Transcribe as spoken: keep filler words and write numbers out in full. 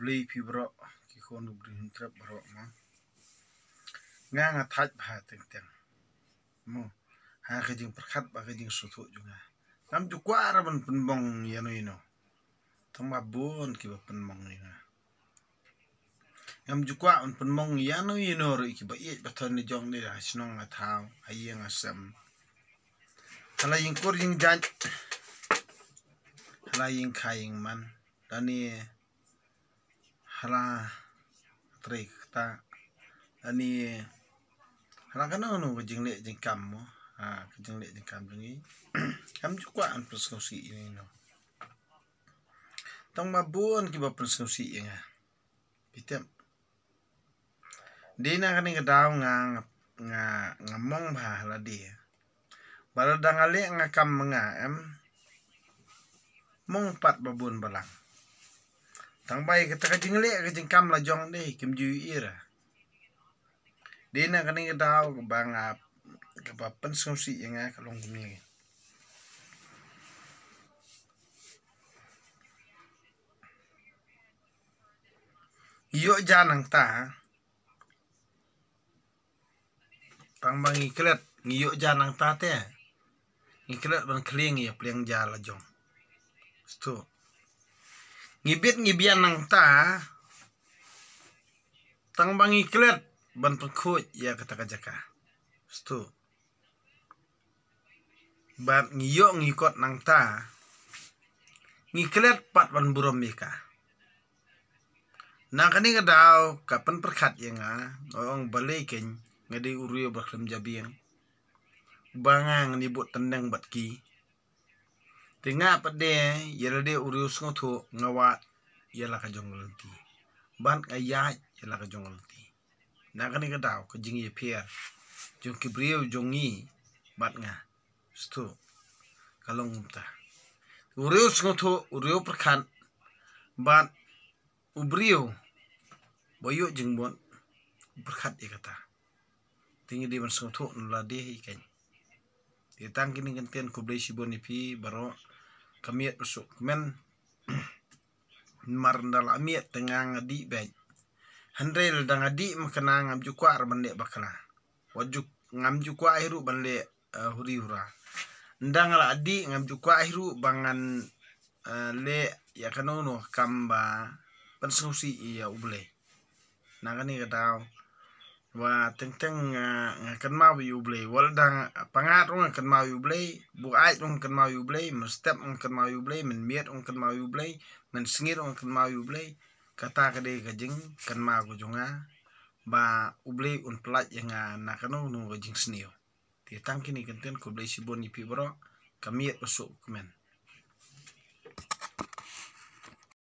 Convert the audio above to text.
Khublei phi baroh ki khun u briew Hynñiewtrep baroh mo. Nga nga thait bha teng teng mo ha ka jingpyrkhat bad ka jingsngewthuh jong nga. Ngam ju kwah ruh ban pynmong ïano ïano. Tang ba bun kiba pynmong ïa nga. Ngam ju kwah ban pynmong ïano ïano ruh kiba ïeit ba thon ne jong ne ha shnong ha thaw ha ïing ha sem. Ha la ïing kur ïing jait, ha la ïing kha ïing man, lane ha la trei kata, lane ha la kano kano ka jingleh jingkam mo, ha ka jingleh jingkam jong ngi. Ngam ju kwah ban pynsngewsih ïano. Tang ba bun kiba pynsngewsih ïa nga. Phi tip. Dei na kane ka daw nga, nga, nga mong bha ha lade. Ba lada nga leh nga kam ma nga em, mong pat ba bun balang. Tang ba ïa kata ka jingleh ka jingkam la jong dei kim ju ïohi ra. Dei na kane ka daw ba nga, kaba pynsngewsih ïa nga ka long kumne. Ïoh ja nangta. Tang ba ngi klet, ngi ïoh ja nangta te. Ngi klet ban khlieng ïa pliang ja la jong. Stu. Ngi bit ngi biang nangta. Tang ba ngi klet ban pynkhuid ïa kata ka jaka. Stu. Bad ngi ïoh ngi kot nangta. Ngi klet pat ban burom ïa ka. Na kane ka daw ka pynpyrkhat ïa nga, nga ong balei kein nga dei u riew ba khlem jabieng. Ba nga ngan ïa bud tyndeng bad ki. Te nga pat de ïa lade u riew sngewthuh nga wad ïa la ka jong ka lynti. Bad nga ïaid ïa la ka jong ka lynti. Na kane ka daw ka jingïapher jong ki briew jong ngi bad nga. Stu. Ka long kumta. U riew sngewthuh, u riew pyrkhat bad u briew ba ïoh jingmut u pyrkhat ïa kata. Te ngi dei ban sngewthuh na lade hi kein. Te tang kine ki kyntien, khublei shibun ïa phi baroh. Ka miet ba suk kmen. Namar nda la miet te nga nga dih beit. Hynrei lada nga dih ma kane ngam ju kwah ruh ban leh bakla. Wat ju, ngam ju kwah hi ruh ban leh, eh, huri hura. Nda nga la dih ngam ju kwah hi ruh ba ngan, eh, leh ïa kano kano ka kam ba pynsngewsih ïa U Blei. Na kane ka daw ba teng teng, ah, nga kynmaw ïa U Blei. Wat la dang pangat ruh nga kynmaw ïa U Blei, buaid ruh nga kynmaw ïa U Blei, mynstep ruh nga kynmaw ïa U Blei, mynmiet ruh nga kynmaw ïa U Blei, mynsngi ruh nga kynmaw ïa U Blei. Kata ka dei ka jingkynmaw ka jong nga ba U Blei un pyllait ïa nga na kano kano ka jingsniew. Te tang kine ki kyntien, khublei shibun ïa phi baroh. Ka miet ba suk kmen.